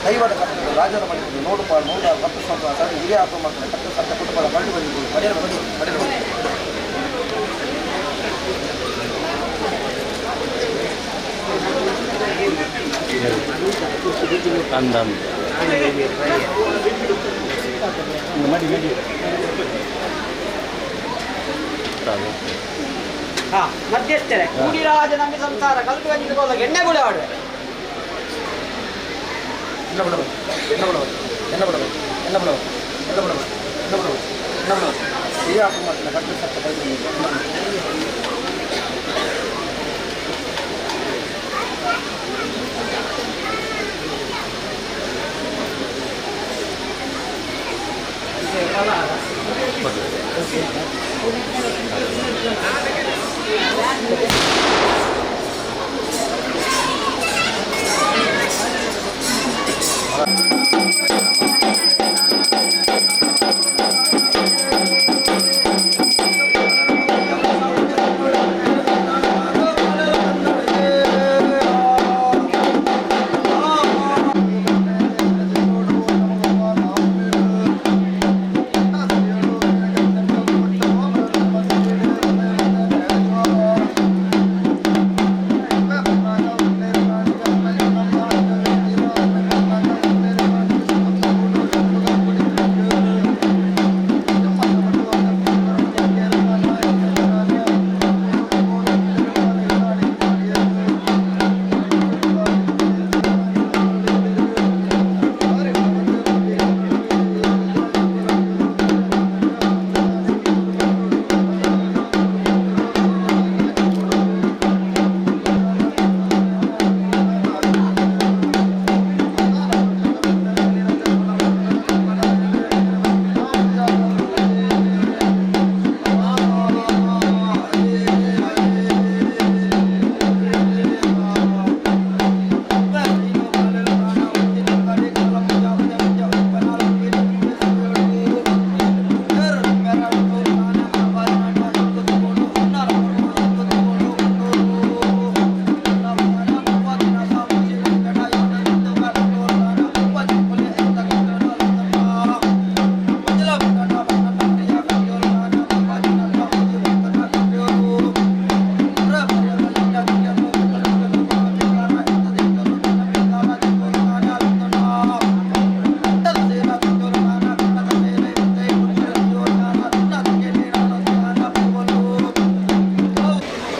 ದೈವದ ಕರ್ತವ್ಯ ರಾಜರ ಮನೆಯಲ್ಲಿ ನೋಡುಪ ನೂರ ಹತ್ತು ಸಾವಿರ ಸರಿ ಹಿರಿಯ ಆತ್ಮ ಮಾಡ್ತಾರೆ ಕತ್ತು ಸತ್ತ ಕುಟುಂಬದ ಬಳ್ಳಿ ಬಂದಿದ್ದು ಪಡೆಯಲು ಬನ್ನಿ ಪಡೆಯಲು ಬನ್ನಿ. ಮಧ್ಯಸ್ಥರೇ ಕೂಡಿರಾಜ ನಂಬಿ ಸಂಸಾರ ಕಲ್ಪು ಗಂಜಿದ ಎಣ್ಣೆ ಗುಳೆ ಆಡುವೆ என்ன பண்ணுவது என்ன பண்ணுவது என்ன பண்ணுவது என்ன பண்ணுவது என்ன பண்ணுவது என்ன பண்ணுவது என்ன பண்ணுவது ಹಿರಿಯ ಆತ್ಮ ಮಾಡ್ತಾರೆ ಕಟ್ಟು ಸತ್ತ ಬಳ್ಳಿ.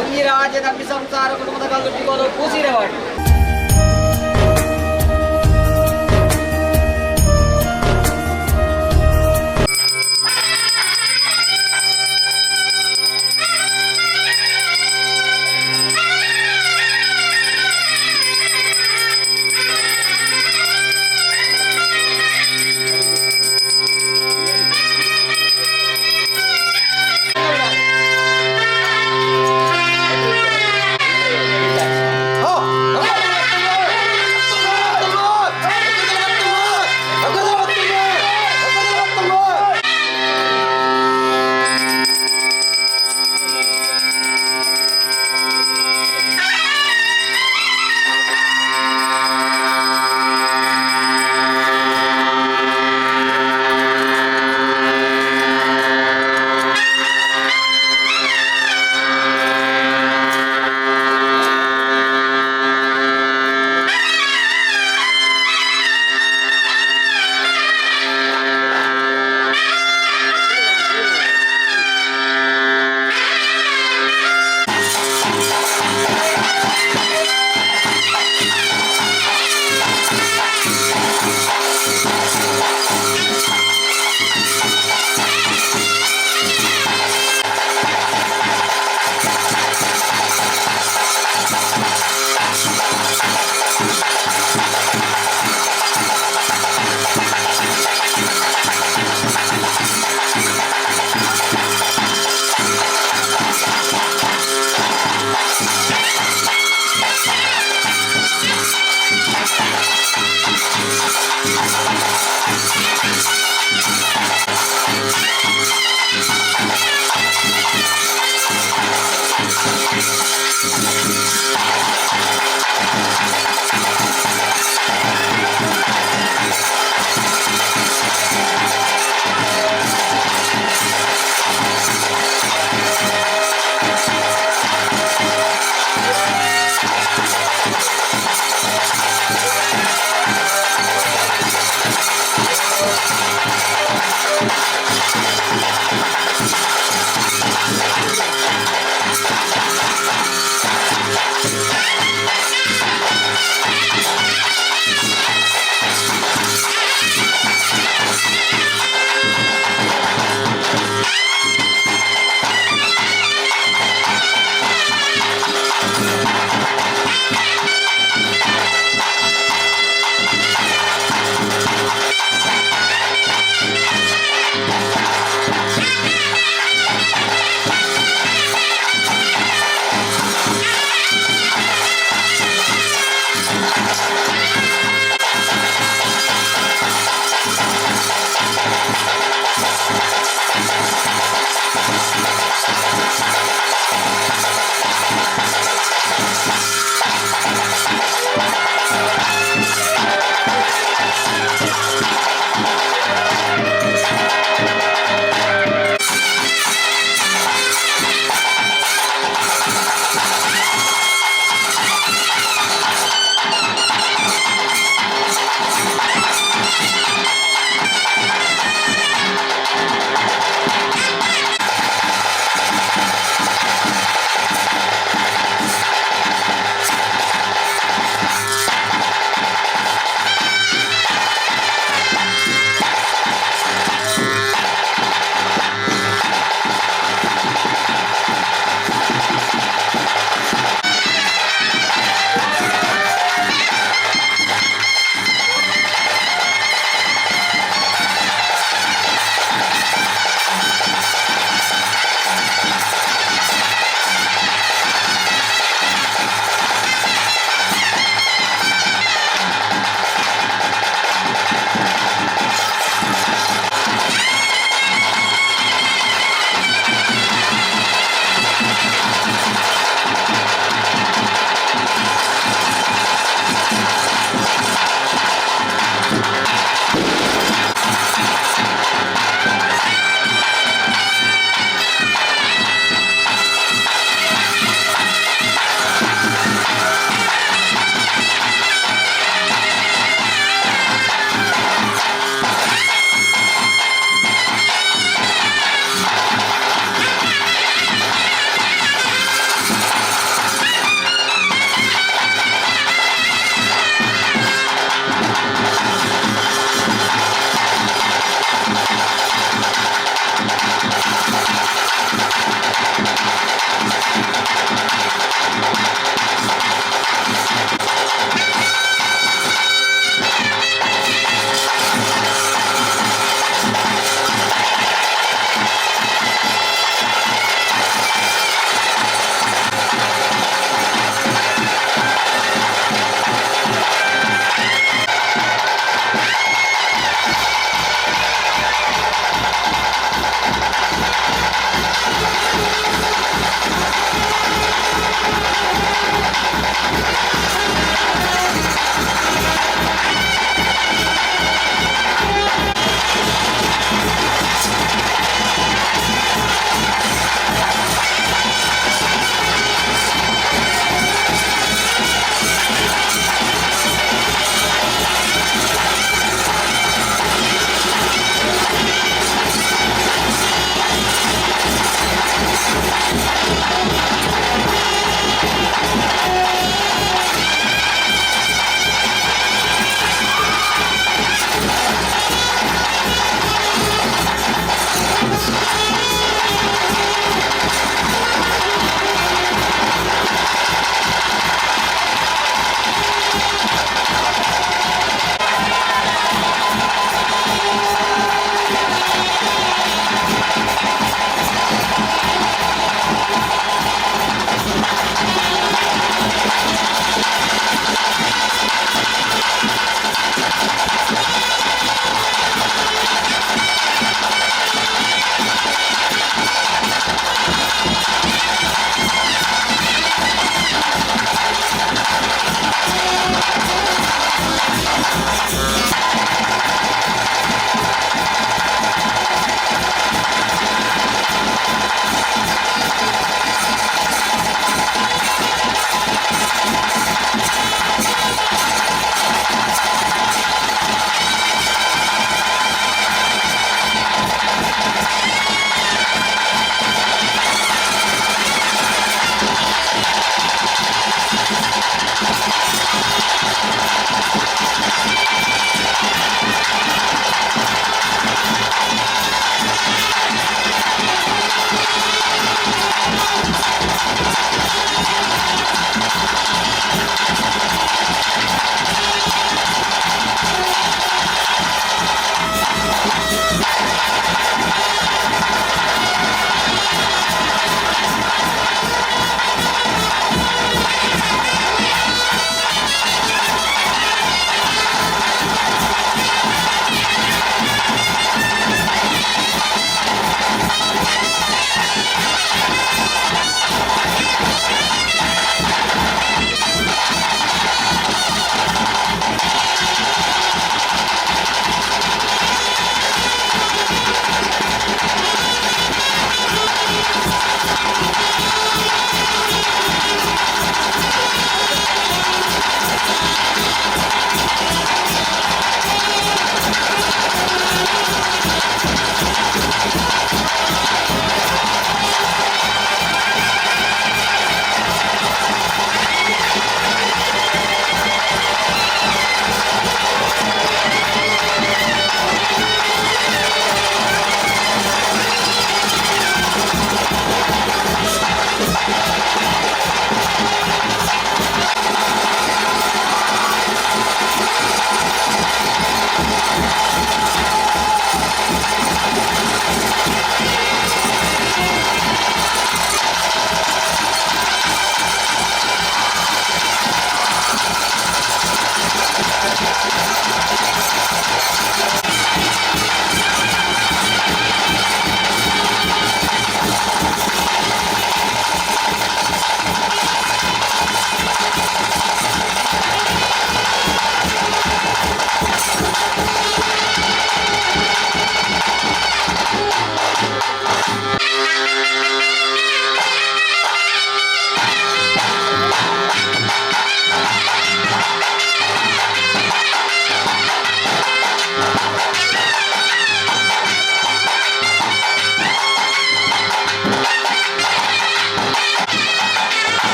ಒಂಜಿ ರಾಜ ನಂಬಿ ಸಂಸಾರ ಕುಟುಂಬದ ಕಲ್ಲು ಕೂಸಿರವಾಡು.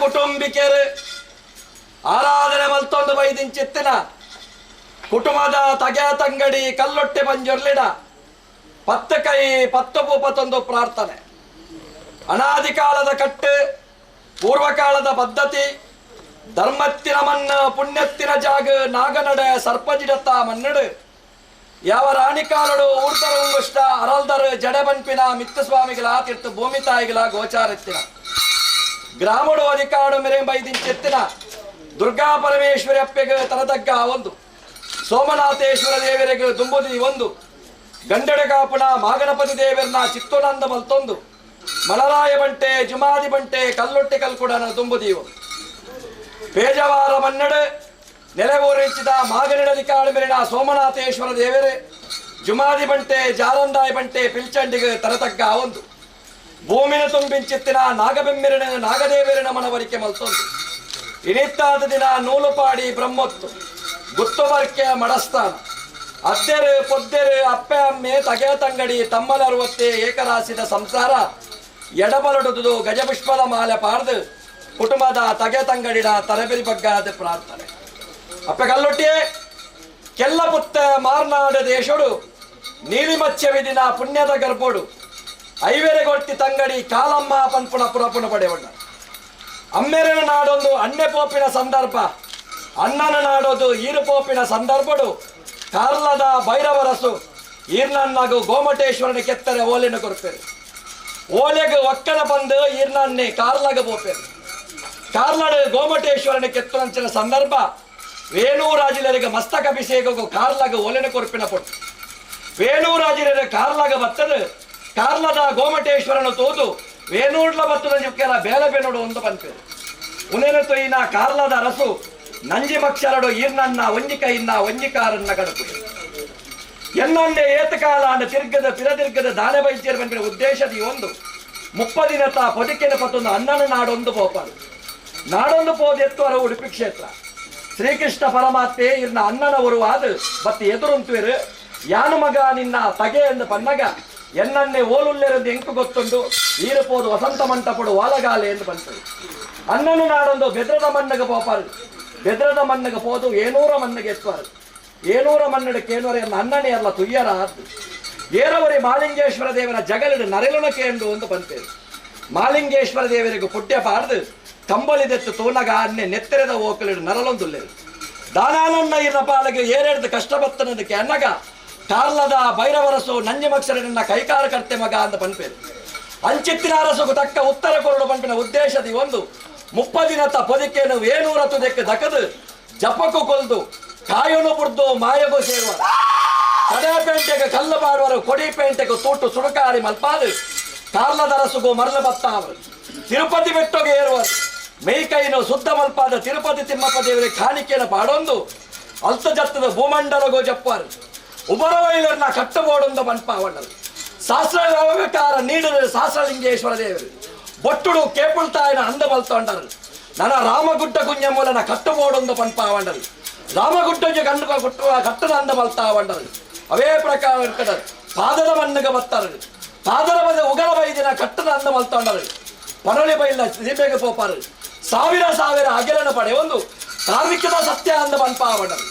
ಕುಟುಂಬಿಕೆರು ಆರಾಧನೆ ಮಲ್ತೊಂದು ಬೈದಿಂಚಿತ್ತಿನ ಕುಟುಂಬದ ತಗೆ ತಂಗಡಿ ಕಲ್ಲೊಟ್ಟೆ ಬಂಜೊರ್ಲಿಡ ಪತ್ತು ಕೈ ಪತ್ತು ಪೂಪತ್ತೊಂದು ಪ್ರಾರ್ಥನೆ. ಅನಾದಿ ಕಾಲದ ಕಟ್ಟು, ಪೂರ್ವಕಾಲದ ಪದ್ಧತಿ, ಧರ್ಮತ್ತಿನ ಮನ್ನ ಪುಣ್ಯತ್ತಿನ ಜಾಗ ನಾಗನಡೆ ಸರ್ಪಜಿಡತ್ತ ಮನ್ನಡು ಯಾವ ರಾಣಿಕಾಲಡು ಊರ್ದರ ಉಂಗುಷ್ಟ ಅರಲ್ದರು ಜಡಬನ್ಪಿನ ಮಿತ್ತಸ್ವಾಮಿಗಳ ತೀರ್ಥ ಭೂಮಿ ತಾಯಿಗಳ ಗೋಚಾರತ್ತಿನ ಗ್ರಾಮಡು ಅಧಿಕಾಡು ಮೆರೆ ಬೈದಿಂಚೆತ್ತಿನ ದುರ್ಗಾ ಪರಮೇಶ್ವರಿ ಅಪ್ಪೆಗೆ ತನದಗ್ಗ ಒಂದು, ಸೋಮನಾಥೇಶ್ವರ ದೇವರಿಗೆ ದುಂಬುದಿ ಒಂದು, ಗಂಡಡೆ ಕಾಪುನ ಮಾಗಣಪತಿ ದೇವರನ್ನ ಚಿತ್ತೋನಂದ ಮಲ್ತೊಂದು, ಮಲರಾಯ ಬಂಟೆ ಜುಮಾದಿ ಬಂಟೆ ಕಲ್ಲೊಟ್ಟೆ ಕಲ್ಕುಡನ ದುಂಬುದೀವು, ಪೇಜವಾರ ಮನ್ನಡು ನೆಲೆವೂರಿಂಚಿದ ಮಾಗನಿಡದಿಕಾಡು ಮೇರಿನ ಸೋಮನಾಥೇಶ್ವರ ದೇವರೇ ಜುಮಾದಿ ಬಂಟೆ ಜಾರಂದಾಯ ಬಂಟೆ ಪಿಲ್ಚಂಡಿಗೆ ತರತಗ್ಗ ಒಂದು, ಭೂಮಿನ ತುಂಬಿಂಚಿತ್ತಿನ ನಾಗಬೆಮ್ಮಿರಿನ ನಾಗದೇವರಿನ ಮನವರಿಕೆ ಮಲ್ತೊಂದು, ಇನಿತ್ತಾದ ದಿನ ನೂಲುಪಾಡಿ ಬ್ರಹ್ಮೊತ್ತು ಗುತ್ತುಬರ್ಕೆ ಮಡಸ್ಥಾನ ಅದ್ದೆರು ಪೊದ್ದೆರು ಅಪ್ಪೆ ಅಮ್ಮೆ ತಗೆ ತಂಗಡಿ ತಮ್ಮಲರುವತ್ತೆ ಏಕರಾಸಿದ ಸಂಸಾರ ಎಡಬಲಡುದು ಗಜಪುಷ್ಪದ ಮಾಲೆ ಪಾರ್ದು ಕುಟುಂಬದ ತಗೆ ತಂಗಡಿಡ ತರಬೆರಿ ಬಗ್ಗಾದ ಪ್ರಾರ್ಥನೆ. ಅಪ್ಪೆ ಕಲ್ಲೊಟ್ಟಿಯೇ ಕೆಲ್ಲಪುತ್ತ ಮಾರ್ನಾಡ ದೇಶೋಡು ನೀಲಿಮಚ್ಚ ವಿದಿನ ಪುಣ್ಯದ ಗರ್ಭೋಡು ಐವೆರೆಗೊಟ್ಟಿ ತಂಗಡಿ ಕಾಲಮ್ಮ ಪನ್ಪುಣ ಪುರಪುಣ ಪಡೆಯವಣ್ಣ ಅಮ್ಮೆರನ ನಾಡೊಂದು ಅಣ್ಣೆ ಪೋಪಿನ ಸಂದರ್ಭ, ಅಣ್ಣನ ನಾಡೋದು ಈರು ಪೋಪಿನ ಸಂದರ್ಭಡು ಕಾರ್ಲದ ಭೈರವರಸು ಈರ್ನನ್ನಾಗು ಗೋಮಟೇಶ್ವರನ ಕೆತ್ತರೆ ಓಲೆನ ಕೊರ್ಪೇರು, ಓಲೆಗು ಒಕ್ಕನ ಬಂದು ಈರ್ನನ್ನೇ ಕಾರ್ಲಗ ಪೋಪೇರು, ಕಾರ್ಲಡು ಗೋಮಟೇಶ್ವರನ ಕೆತ್ತುನಂಚಿನ ಸಂದರ್ಭ ವೇಣೂರಾಜಿಲರಿಗೆ ಮಸ್ತಕಾಭಿಷೇಕಗೂ ಕಾರ್ಲಗ ಓಲೆನ ಕೊರ್ಪಿನ ಪೊಟ್ಟು, ವೇಣೂರಾಜಿಲರ ಕಾರ್ಲಗ ಬತ್ತದು ಕಾರ್ಲದ ಗೋಮಟೇಶ್ವರನ ತೋದು ವೇಣೂರ್ಲ ಬತ್ತದ ಜುಕ್ಕೆರ ಬೇಲೆ ಬೇನೋಡು ಒಂದು ಪನ್ಪೇರು, ಉನೇನ ತೊಯ್ಯಿನ ಕಾರ್ಲದ ಅರಸು ನಂಜಿ ಮಕ್ಷರಡು ಈರ್ನನ್ನ ಒಂಜಿಕೈನ್ನ ಒಂಜಿಕಾರನ್ನ ಕಡಪು ಎನ್ನೊಂದೇ ಏತಕಾಲ ಅಂಡ ತಿರ್ಗದ ಪಿರದಿರ್ಗದ ದಾನೆ ಬೈದ್ಯರ ಬಂದಿರ ಉದ್ದೇಶದ ಒಂದು ಮುಪ್ಪದಿನತ ಪೊದಿಕೆನ ಪತ್ತೊಂದು ಅಣ್ಣನ ನಾಡೊಂದು ಪೋಪಾರು ನಾಡೊಂದು ಪೋದು ಎತ್ತುವರ ಉಡುಪಿ ಕ್ಷೇತ್ರ ಶ್ರೀಕೃಷ್ಣ ಪರಮಾತ್ಮೆ ಇರ್ನ ಅಣ್ಣನ ಒರುವಾದ ಬತ್ತಿ ಎದುರುಂತುವೆರು ಯಾನು ಮಗ ನಿನ್ನ ತಗೆ ಎಂದು ಪನ್ನಗ ಎನ್ನನ್ನೇ ಓಲುಲ್ಲೆರೆಂದು ಎಂಕು ಗೊತ್ತುಂಡು ಈರಪೋದು ವಸಂತ ಮಂಟಪಡು ವಾಲಗಾಲೆ ಎಂದು ಬಂತು. ಅಣ್ಣನು ನಾಡೊಂದು ಬೆದ್ರದ ಮಣ್ಣಗೆ ಪೋಪಾರು ಬೆದ್ರದ ಮಣ್ಣಗೆ ಪೋದು ಏನೂರ ಮಣ್ಣಿಗೆ ಎತ್ತುವರು ಏನೂರ ಮನ್ನಡ ಕೇನೂರ ಎನ್ನ ಅಣ್ಣನೇ ಅಲ್ಲ ತುಯ್ಯರ ಆದ್ದು ಏರವರಿ ಮಾಲಿಂಗೇಶ್ವರ ದೇವರ ಜಗಲಿಡು ನರೆಲುನ ಕೇಂಡು ಅಂತ ಬಂತೇವೆ. ಮಾಲಿಂಗೇಶ್ವರ ದೇವರಿಗೆ ಪುಟ್ಯ ಪಾಡ್ದು ಕಂಬಳಿದೆತ್ತು ತೋನಗ ಅನ್ನೆ ನೆತ್ತೆರೆದ ಓಕಲಿಡು ನರಲೊಂದುಲ್ಲೇರು ದಾನಾನನ್ನ ಇರ್ನ ಪಾಲಗೆ ಏರೆಡ್ದು ಕಷ್ಟ ಬತ್ತನದಕ್ಕೆ ಅನ್ನಗ ಕಾರ್ಲದ ಭೈರವರಸು ನಂಜಮಕ್ಷರನ್ನ ಕೈಕಾರ ಕರ್ತೆ ಮಗ ಅಂತ ಪನ್ಪೇರು. ಅಂಚಿತ್ತಿನ ಅರಸುಗು ತಕ್ಕ ಉತ್ತರ ಕೊರಡು ಪಂಪಿನ ಉದ್ದೇಶದಿ ಒಂದು ಮುಪ್ಪದಿನತ ಪೊದಿಕೇನು ಏನೂರ ತುದಕ್ಕೆ ದಕದು ಜಪಕು ಕೊಲ್ದು ಕಾಯೋನು ಬುಡ್ದು ಮಾಯಗು ಸೇರುವ ಕಡೆ ಪೇಂಟೆಗೆ ಕಲ್ಲು ಪಾಡುವರು ಕೊಡಿ ಪೇಂಟೆಗೆ ತೂಟು ಸುಡುಕಾರಿ ಮಲ್ಪಾದು ಕಾರ್ಲದ ಅರಸುಗು ಮರಳು ಬತ್ತಾವರು ತಿರುಪತಿ ಬೆಟ್ಟೊಗೆ ಏರುವರು ಮೇಯ್ಕೈನು ಶುದ್ಧ ಮಲ್ಪಾದ ತಿರುಪತಿ ತಿಮ್ಮಪ್ಪ ದೇವರಿಗೆ ಕಾಣಿಕೆಯನ್ನು ಪಾಡೊಂದು ಅಲ್ತ ಜತ್ತದ ಭೂಮಂಡಲಗೋ ಜಪ್ಪಾರು ಉಬರವೈಲರ್ನ ಕಟ್ಟಬೋಡೊಂದು ಪನ್ಪಾವಣ್ಣರು ಶಾಸ್ತ್ರ ವ್ಯವಕಾರ ನೀಡಿದ ಶಾಸ್ತ್ರಲಿಂಗೇಶ್ವರ ದೇವರು ಬೊಟ್ಟುಡು ಕೇಪುಳ್ತಾಯನ ಅಂದ ಬಲ್ತೊಂಡರು ನನ್ನ ರಾಮಗುಡ್ಡ ಕುಂಜ ಮೂಲನ ಕಟ್ಟಬೋಡೊಂದು ಪನ್ಪಾವಂಡರು ರಾಮಗುಡ್ಡಗೆ ಕಣ್ಣು ಕಟ್ಟದ ಅಂದ ಬಲ್ತಾವಂಡರು ಅವೇ ಪ್ರಕಾರ ಇರ್ಕಡರು ಪಾದದ ಮಣ್ಣಗೆ ಬತ್ತಾರು ಪಾದದ ಬಂದ ಉಗರ ಬೈದಿನ ಕಟ್ಟದ ಅಂದ ಮಲ್ತೊಂಡರು ಪನೊಳಿ ಬೈಲ ಸೀಮೆಗೆ ಪೋಪಾರು ಸಾವಿರ ಸಾವಿರ ಅಗೆಲನ್ನು ಪಡೆಯೊಂದು ಕಾರ್ಮಿಕದ ಸತ್ಯ ಅಂದ ಪನ್ಪಾವಂಡರು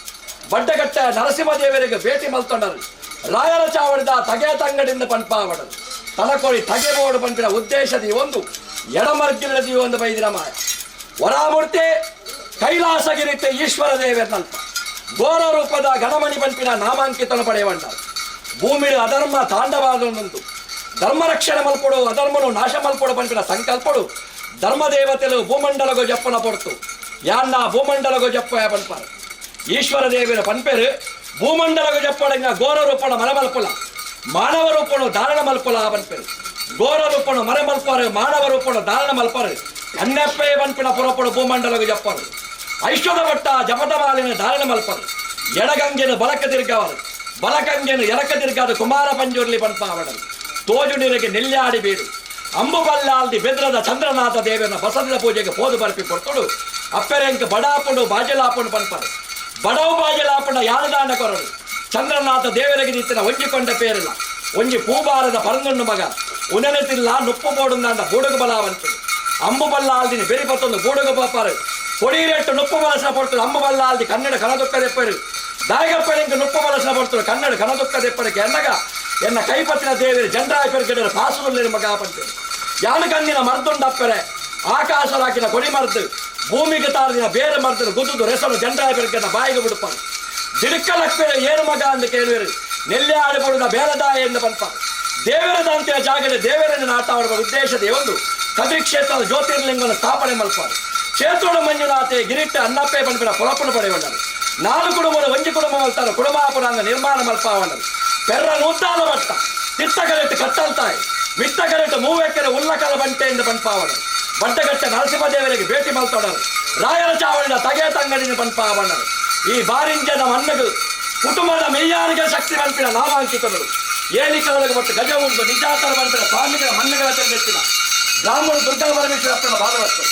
ಬಡ್ಡಗಟ್ಟ ನರಸಿಂಹದೇವರಿಗೆ ಭೇಟಿ ಮಲ್ತೊಂಡರು ರಾಯರ ಚಾವಡಿದ ತಗೆ ತಂಗಡಿಂದ ಪನ್ಪಾವಡರು ತಲಕೋಳಿ ತಗೆಬೋಡು ಪಂಪಿನ ಉದ್ದೇಶದಿ ಒಂದು ಎಡಮರ್ಗಿಲ್ಲದಿ ಒಂದು ಬೈದಿನ ಮಾಯ ವರಾಮೂರ್ತಿ ಕೈಲಾಸಗಿರಿತೆ ಈಶ್ವರ ದೇವರನಲ್ಪ ಘೋರ ರೂಪದ ಗಣಮಣಿ ಪಂಪಿನ ನಾಮಾಂಕಿತನ ಪಡೆಯುವಂಡರು ಭೂಮಿಡು ಅಧರ್ಮ ತಾಂಡವಾದೊಂದು ಧರ್ಮ ರಕ್ಷಣೆ ಮಲ್ಪಡು ಅಧರ್ಮನು ನಾಶ ಮಲ್ಪಡು ಪಂಪಿನ ಸಂಕಲ್ಪಡು ಧರ್ಮದೇವತೆಲು ಭೂಮಂಡಲಗೋ ಜಪ್ಪನ ಪೊಡ್ತು ಯಾನ್ನ ಭೂಮಂಡಲಗೋ ಜಪ್ಪ ಪನ್ಪಾರು ಈಶ್ವರ ದೇವರ ಪನ್ಪೇರು ಭೂಮಂಡಲಗು ಜಪ್ಪಡಂಗ ಘೋರ ರೂಪಣ ಮರಮಲ್ಪುಲ ಮಾನವ ರೂಪಣು ಧಾರಣ ಮಲ್ಪುಲ ಪನ್ಪೇರು ಘೋರ ರೂಪಣು ಮರಮಲ್ಪಾರು ಮಾನವ ರೂಪಣು ಧಾರಣ ಮಲ್ಪಾರು ಅಣ್ಣಪ್ಪೇ ಪನ್ಪಿನ ಪುರಪಡು ಭೂಮಂಡಲಗು ಜಪ್ಪರು ಐಶ್ವರ ಭಟ್ಟ ಜಪದ ಮಾಲಿನ ಧಾರಣ ಮಲ್ಪಾರು ಎಡಗಂಗೆನು ಬಲಕ ತಿರ್ಗವರು ಬಲಕಂಗೆನು ಎಡಕ ತಿರ್ಗಾದ ಕುಮಾರ ಪಂಜುರ್ಲಿ ಪನ್ಪಾವಡರು ತೋಜುಡಿರಿಗೆ ನೆಲ್ಯಾಡಿ ಬೀಡು ಅಂಬುಬಲ್ಲಾಲ್ದಿ ಬೆದ್ರದ ಚಂದ್ರನಾಥ ದೇವನ ಬಸದಿನ ಪೂಜೆಗೆ ಪೋದು ಬರ್ಪಿ ಕೊಡ್ತಳು ಅಪ್ಪೆರೆಂಕ್ ಬಡಾಪುಂಡು ಬಾಜಲಾಪುಂಡು ಪನ್ಪರು ಬಡವು ಬಾಜಲಾಪುಂಡ ಯಾರದಾಂಡ ಕೊರಡು ಚಂದ್ರನಾಥ ದೇವರಿಗೆ ನಿತ್ತಿನ ಒಂಜಿಕೊಂಡ ಪೇರಿಲ್ಲ ಒಂಜಿ ಪೂಬಾರದ ಪರಂದುಂಡು ಮಗ ಉನನೆ ತಿಲ್ಲ ನುಪ್ಪು ಬೋಡುಂದಾಂಡ ಬೂಡುಗು ಬಲಾವಂತುಡು ಅಂಬು ಬಲ್ಲಾಲ್ದಿನ ಬೆರಿಪತ್ತೊಂದು ಬೂಡುಗು ಪಾಪಾರು ಕೊಡೀರೆಟ್ಟು ನುಪ್ಪು ಬಲಸನ ಪಡ್ತಳು ಅಂಬು ಬಲ್ಲಾಲ್ದಿ ಕನ್ನಡ ಕನದುಕ್ಕದೆಪ್ಪರು ದಾಯಗಪ್ಪನಿಂಕ ನುಪ್ಪು ಬಲಸನ ಪಡ್ತಳು ಕನ್ನಡ ಕನದುಕ್ಕದೆಪ್ಪರಕ್ಕೆ ಎನ್ನಗ ಎನ್ನ ಕೈಪತ್ತಿನ ದೇವರು ಜಂಡಾಯ ಪೆರ್ಗಡರ ಪಾಸುಗುಳ್ಳಿನ ಮಗ ಪಂತೇರು ಯಾನು ಕಣ್ಣಿನ ಮರ್ದುಂಡಪ್ಪರೆ ಆಕಾಶರಾಕಿನ ಕೊಡಿ ಮರ್ದು ಭೂಮಿಗೆ ತಾರದಿನ ಬೇರೆ ಮರ್ದನು ಗುದ್ದುದು ರೆಸನು ಜಂಡಾಯ ಪೆರ್ಗನ ಬಾಯಿಗೆ ಬಿಡುಪಾರು ದಿಡುಕಲಕ್ಪೆರೆ ಏನು ಮಗ ಅಂತ ಕೇಳುವರು ನೆಲ್ಲೆ ಆಡಿಬಡುದ ಬೇಲದಾಯ ಎಂದು ಪನ್ಪಾರು ದೇವರದಂತೆಯ ಜಾಗಡೆ ದೇವರನ್ನು ನಾಟ ಆಡುವ ಉದ್ದೇಶದ ಒಂದು ಕದ್ರಿ ಕ್ಷೇತ್ರದ ಜ್ಯೋತಿರ್ಲಿಂಗನ ಸ್ಥಾಪನೆ ಮಲ್ಪಾರು ಕ್ಷೇತ್ರೋಡ ಮಂಜುನಾಥೆ ಗಿರಿಟ್ಟ ಅನ್ನಪ್ಪೆ ಪನ್ಪಿನ ಪೊಲಪುನ ಪಡೆಯುವಂಡರು ನಾಲ್ಕು ಕುಟುಂಬದ ಒಂಜಿ ಕುಟುಂಬ ಮಲ್ತಾರ ಕುಟುಂಬಾಪುರಾಂಗ ನಿರ್ಮಾಣ ಮಲ್ಪಾವಂಡರು ಪೆರ್ರ ನೂತಾನ ಬಟ್ಟ ತಿತ್ತ ಕರೆಟ್ಟು ಕಟ್ಟಲ್ತಾಯಿ ಮಿತ್ತ ಕರೆಟ್ಟು ಮೂವೆಕ್ಕರೆ ಉಲ್ಲಕಲ ಬಂಟೆ ಎಂದು ಪನ್ಪಾವಣರು ಬಡ್ಡಗಟ್ಟ ನರಸಿಂಹದೇವರಿಗೆ ಭೇಟಿ ಮಲ್ತೊಡರು ರಾಯರ ಚಾವಳಿನ ತಗೆ ತಂಗಡಿನ ಪನ್ಪಾವಣರು ಈ ಬಾರಿಂಜನ ಮಣ್ಣಗು ಕುಟುಂಬದ ಮೆಯ್ಯಾರಿಗೆ ಶಕ್ತಿ ಪನ್ಪಿನ ನಾಮಾಂಕಿತರು ಏಲಿಕಲೊಳಗೆ ಮತ್ತು ಗಜ ಉಂಟು ನಿಜಾತರ ಪನ್ಪಿನ ಸ್ವಾಮಿಗಳ ಮಣ್ಣುಗಳ ತೆರೆದಿಟ್ಟಿನ ಬ್ರಾಹ್ಮಣ ದುರ್ಗಾ ಪರಮೇಶ್ವರಪ್ಪನ ಭಾಗವತರು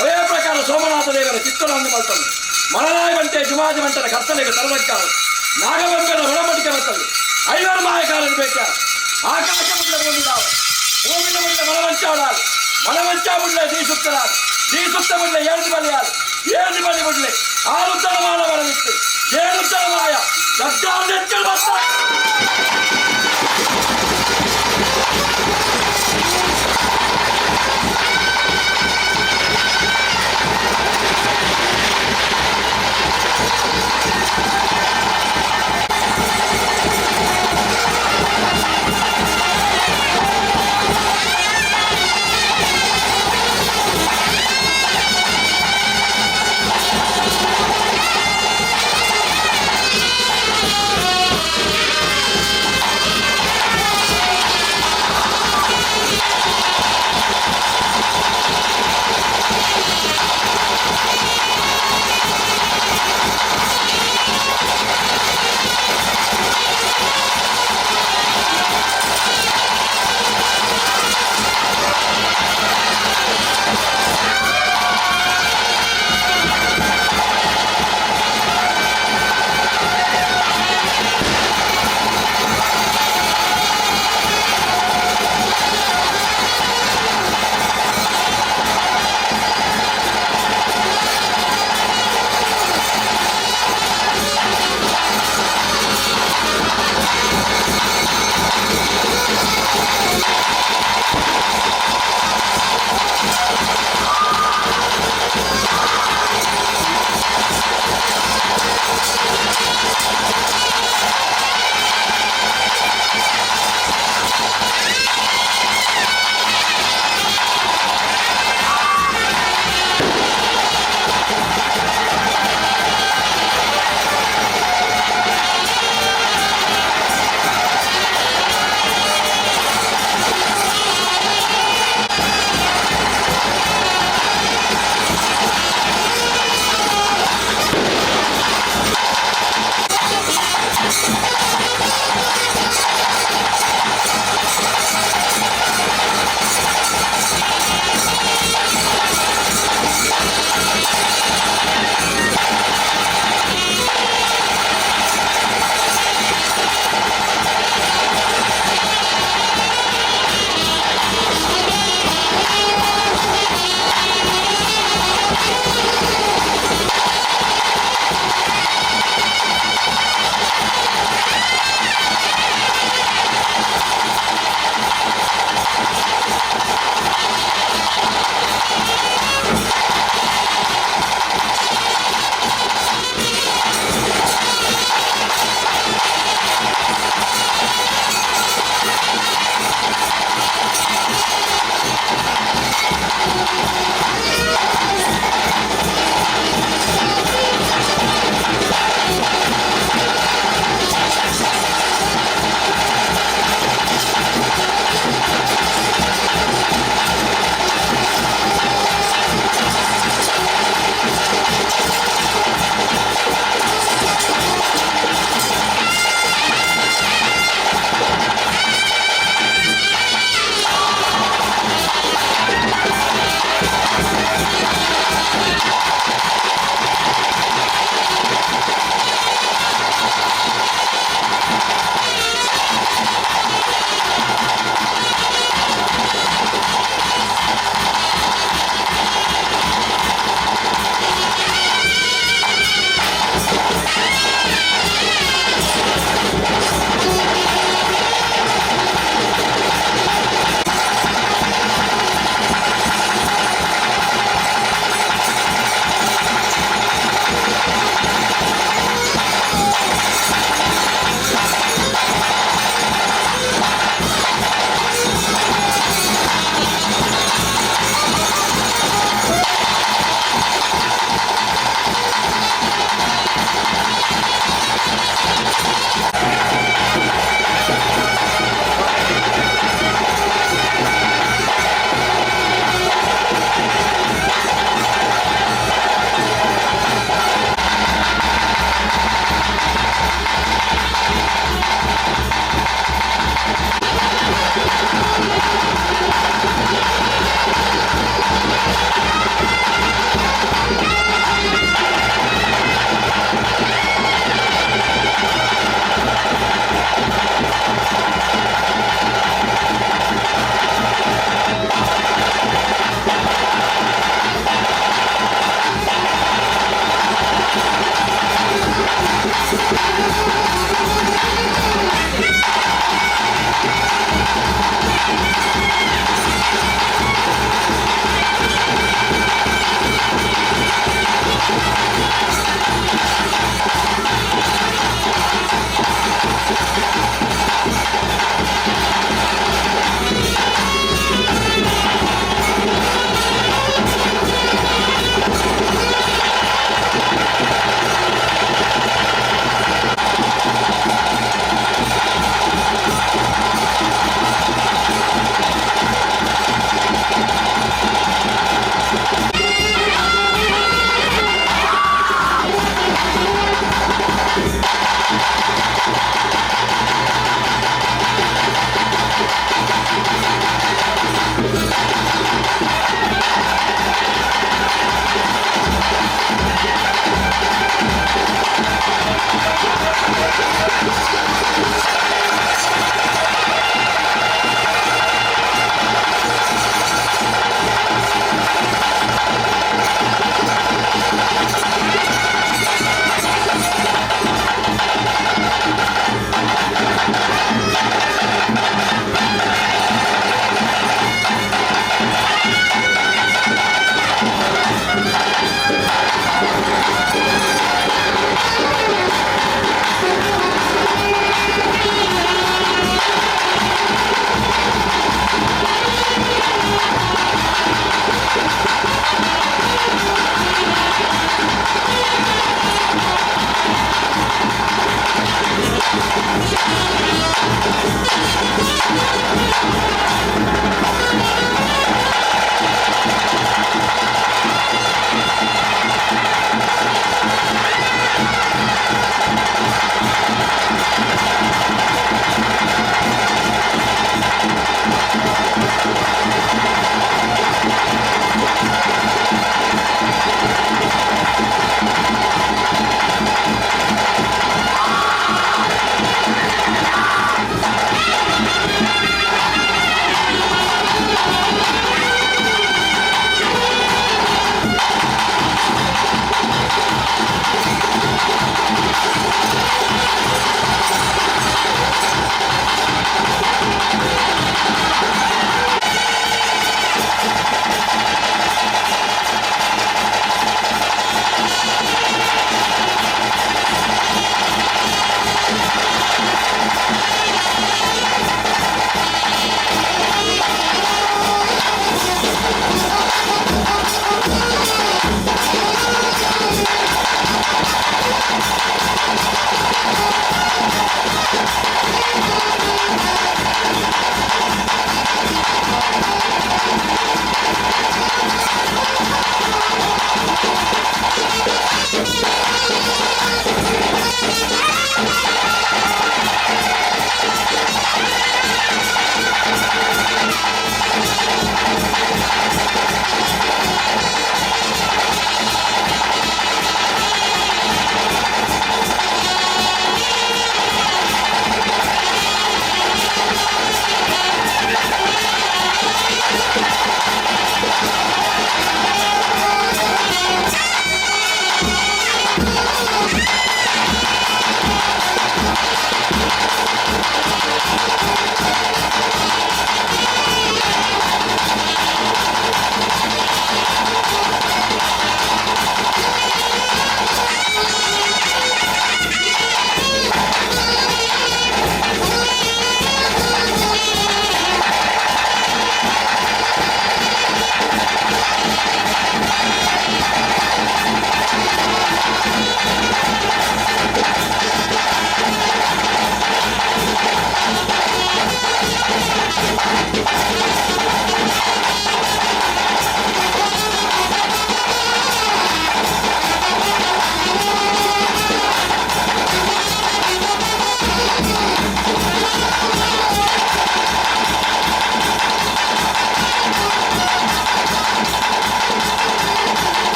ಅದೇ ಪ್ರಕಾರ ಸೋಮನಾಥ ದೇವರ ಚಿತ್ತನನ್ನು ಮಲ್ತನು ಮಲನಾಯ ಬಂಟೆ ಜುಮಾಜಿ ಬಂಟನ ಕರ್ತನೆಗೆ ತರದಕ್ಕಾರು ನಾಗಬಂಕನ ಒಡಂಬಡಿಕೆ ಬರ್ತದೆ ಐವರು ಮಾಯಕಾರರು ಬೇಕ ಆಕಾಶ ಮುಂದೆ ಭೂಮಿದಾವ ಭೂಮಿನ ಮುಂದೆ ಮಲವಂಚಾಡಾರು ಮಲವಂಚ ಮುಂದೆ ದೀಸುತ್ತರಾರು ದೀಸುತ್ತ ಮುಂದೆ ಏಳು ಬಲಿಯಾರು ಏಳು ಬಲಿ ಮುಂದೆ ಆರುತ್ತರ ಮಾನವರನಿತ್ತು ಏಳುತ್ತರ ಮಾಯ ದಗ್ಗಾಂದೆಚ್ಚಲು ಬರ್ತಾರೆ.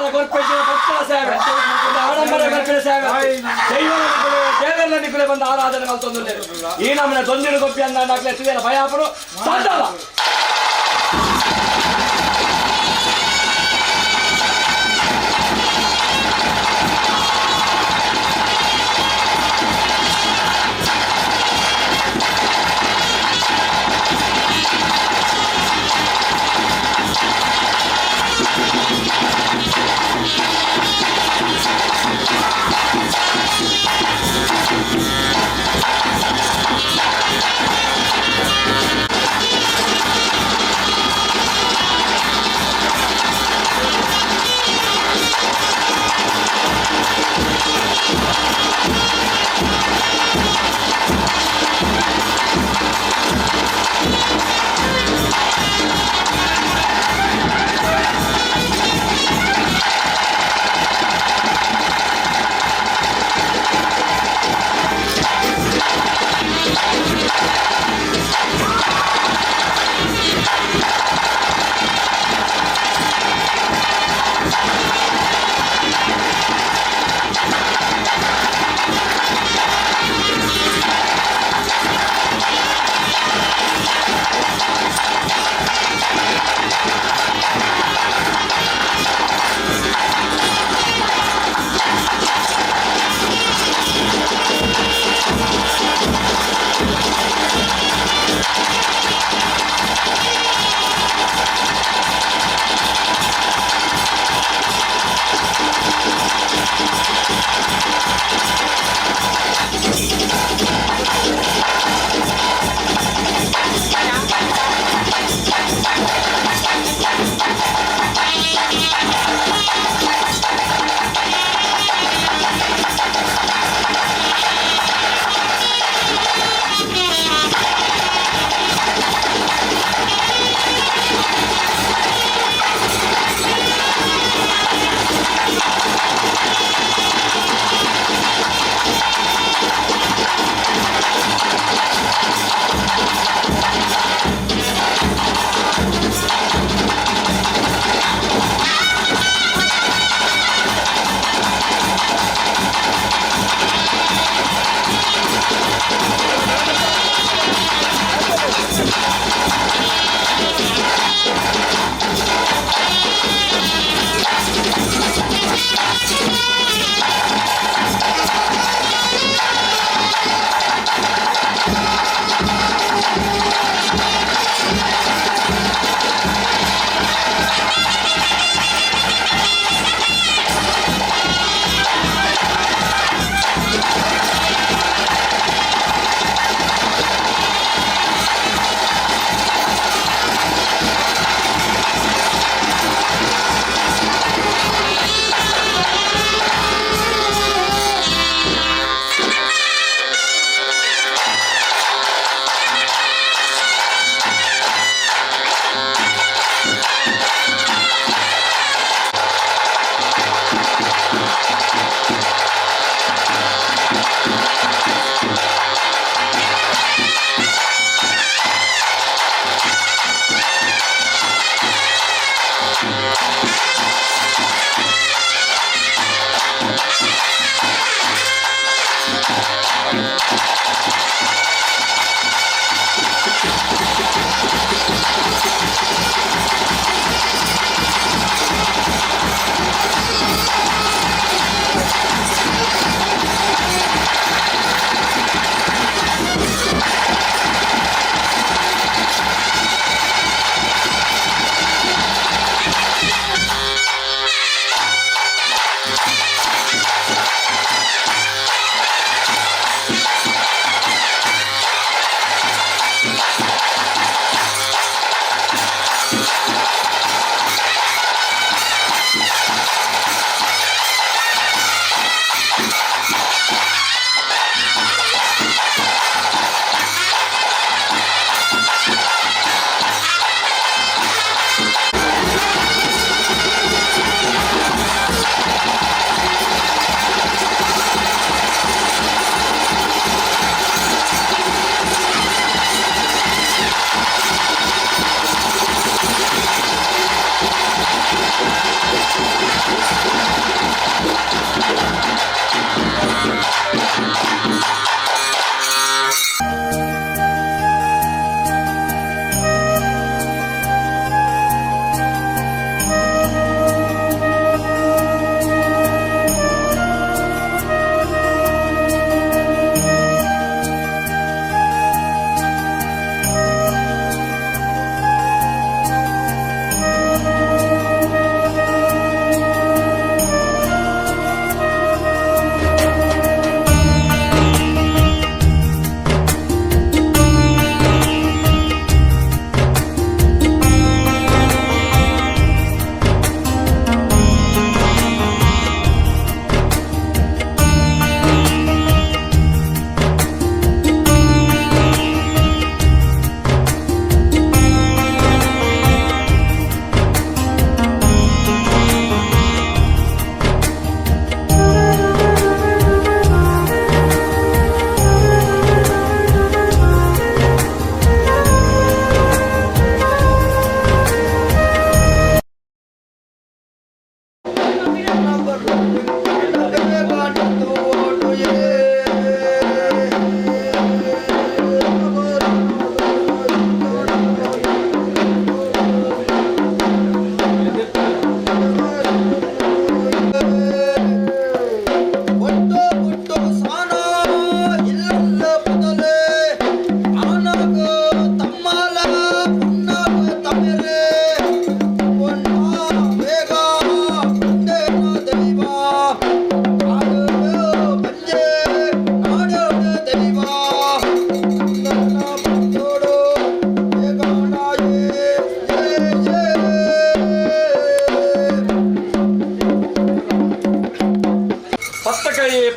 ದೇವಸ್ಥಾನ ಕೊರ್ಪೆಂಚಿನ ಭಕ್ತರ ಸೇವೆ ಒಂದು ಆಡಂಬರ ಕಲ್ಪಿನ ಸೇವೆ ದೈವನ ದೇವರ ನಿಕುಲೆ ಬಂದು ಆರಾಧನೆ ಮಲ್ತೊಂದುಲ್ಲೆರ್ ಈ ನಮ್ಮನೆ ದೊಂದಿಡು ಗೊಪ್ಪಿ ಅಂದ ಅಕ್ಲೆ ತುಯರ ಭಯ ಆಪುನು ಸಾಂದಲ್ಲ.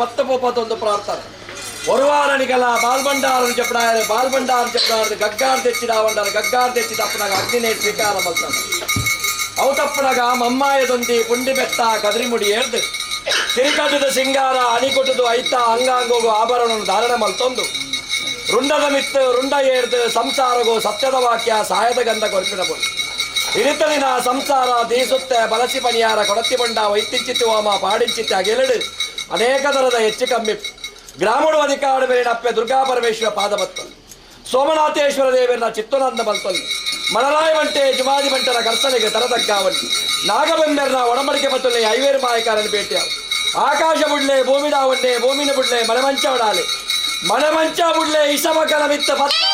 ಪತ್ತಪೋಪತ್ತೊಂದು ಪ್ರಾರ್ಥನೆ ಒರುವಾರನಿಗಲ ಬಾಲ್ಬಂಡಾರನು ಚಪ್ಪಡಾರೆ ಬಾಲ್ಬಂಡಾರ ಚಪ್ಪಡಾರ ಗಗ್ಗಾರ್ ತೆಚ್ಚಿದಾವಂಡಾರ ಗಗ್ಗಾರ್ ತೆಚ್ಚಿ ತಪ್ಪನಾಗ ಅಗ್ನಿನೇ ಸ್ವೀಕಾರ ಮಲ್ತಾನೆ ಅವು ತಪ್ಪನಾಗ ಮಮ್ಮಾಯದೊಂದಿ ಪುಂಡಿ ಬೆತ್ತ ಕದ್ರಿಮುಡಿ ಏರ್ದು ತಿರಿಕಟ್ಟದ ಸಿಂಗಾರ ಅಣಿಕೊಟ್ಟದು ಐತ ಅಂಗಾಂಗೋಗು ಆಭರಣವನ್ನು ಧಾರಣ ಮಲ್ತೊಂದು ರುಂಡದ ಮಿತ್ತು ರುಂಡ ಏರ್ದು ಸಂಸಾರಗು ಸತ್ಯದ ವಾಕ್ಯ ಸಾಯದ ಗಂಧ ಕೊರ್ಪಿನ ಬೊಂಡು ಇರಿತದಿನ ಸಂಸಾರ ದೀಸುತ್ತೆ ಬಲಸಿ ಪನಿಯಾರ ಕೊಡತಿ ಬಂಡ ವೈತಿಂಚಿತ್ತು ಹೋಮ ಪಾಡಿಂಚಿತ್ತೆ ಅಗೆಲಡು ಅನೇಕ ಥರದ ಹೆಚ್ಚು ಕಮ್ಮಿ ಗ್ರಾಮಡು ಅಧಿಕಾರ ಮೇಲಿನಪ್ಪೆ ದುರ್ಗಾ ಪರಮೇಶ್ವರ ಪಾದ ಬತ್ತಲು ಸೋಮನಾಥೇಶ್ವರ ದೇವರನ್ನ ಚಿತ್ತನಂದ ಬಲ್ತಲ್ಲು ಮಣರಾಯ ಬಂಟೆ ಜುಮಾದಿ ಬಂಟರ ಕರ್ಸನೆಗೆ ತರತಗ್ಗಾವಲ್ಲಿ ನಾಗಬೆಂಬೆರ್ನ ಒಡಂಬಡಿಕೆ ಬತ್ತೊಲ್ಲೆ ಐವೇರು ಮಾಯಕಾರನ ಭೇಟಿಯಾವು ಆಕಾಶ ಬುಡ್ಲೆ ಭೂಮಿಡಾವನ್ನೆ ಭೂಮಿನ ಬುಡ್ಲೆ ಮಣಮಂಚ ಉಡಾಲೆ ಮಣಮಂಚ ಬುಡ್ಲೆ ಇಸಮಕಲ ಮಿತ್ತ ಪತ್ತಾಗಿ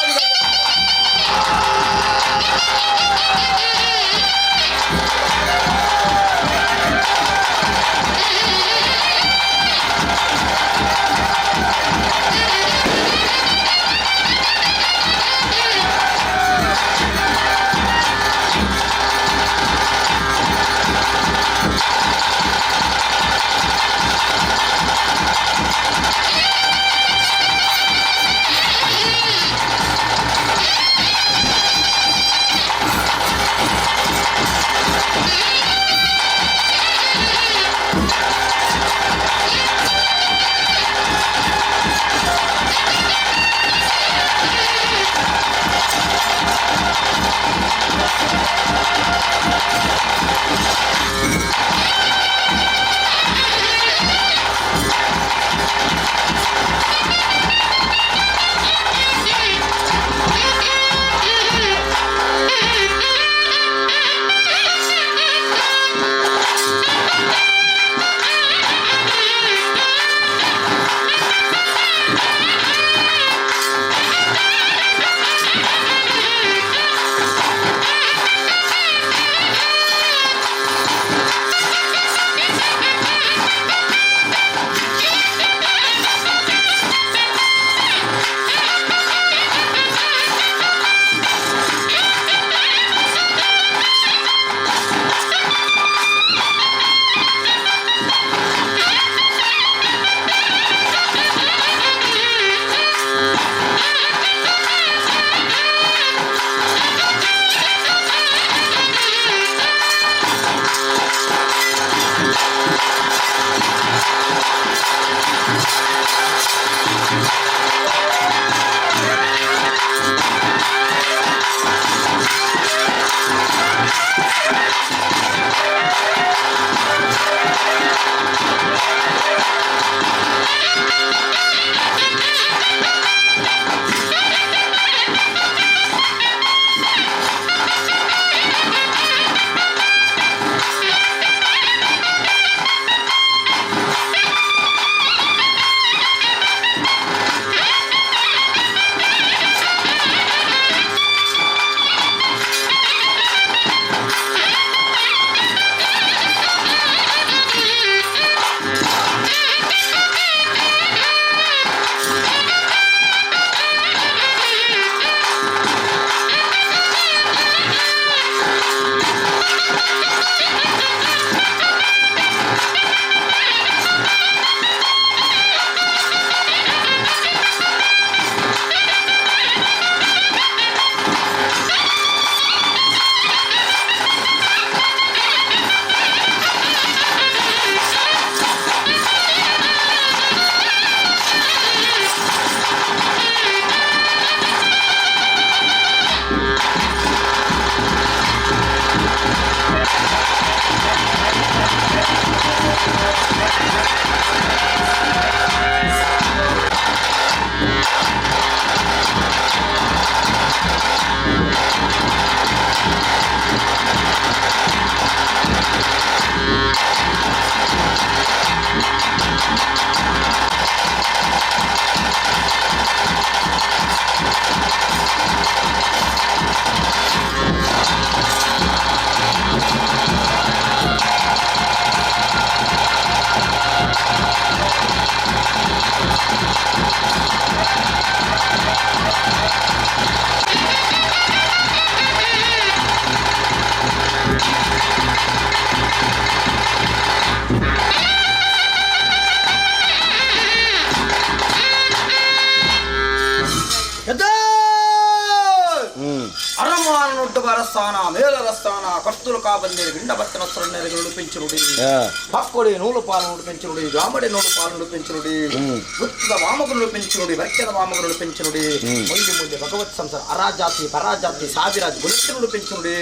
ಅರಸಾನ ಮೇಲರಸ್ಸಾನ ಕರ್ತುಲು ಕಾಬಂದಿರು ಗಿಂಡ ಬತ್ತನ ಸೊನ್ನೆರೆಗಳು ಪೆಂಚುನುಡಿ ಪಕ್ಕೊಡಿ ನೂಲು ಪಾಲು పెంచునుడి జామడి నూలు పాలు పెంచునుడి వృత్తుల వామగునుడు పెంచునుడి వైఖ్యద వామగునుడు పెంచునుడి మొయ్యి మొయ్యి భగవత్ సంసార అరాజాతి పరాజాతి సావిరాజు గుణత్తునుడు పెంచునుడి.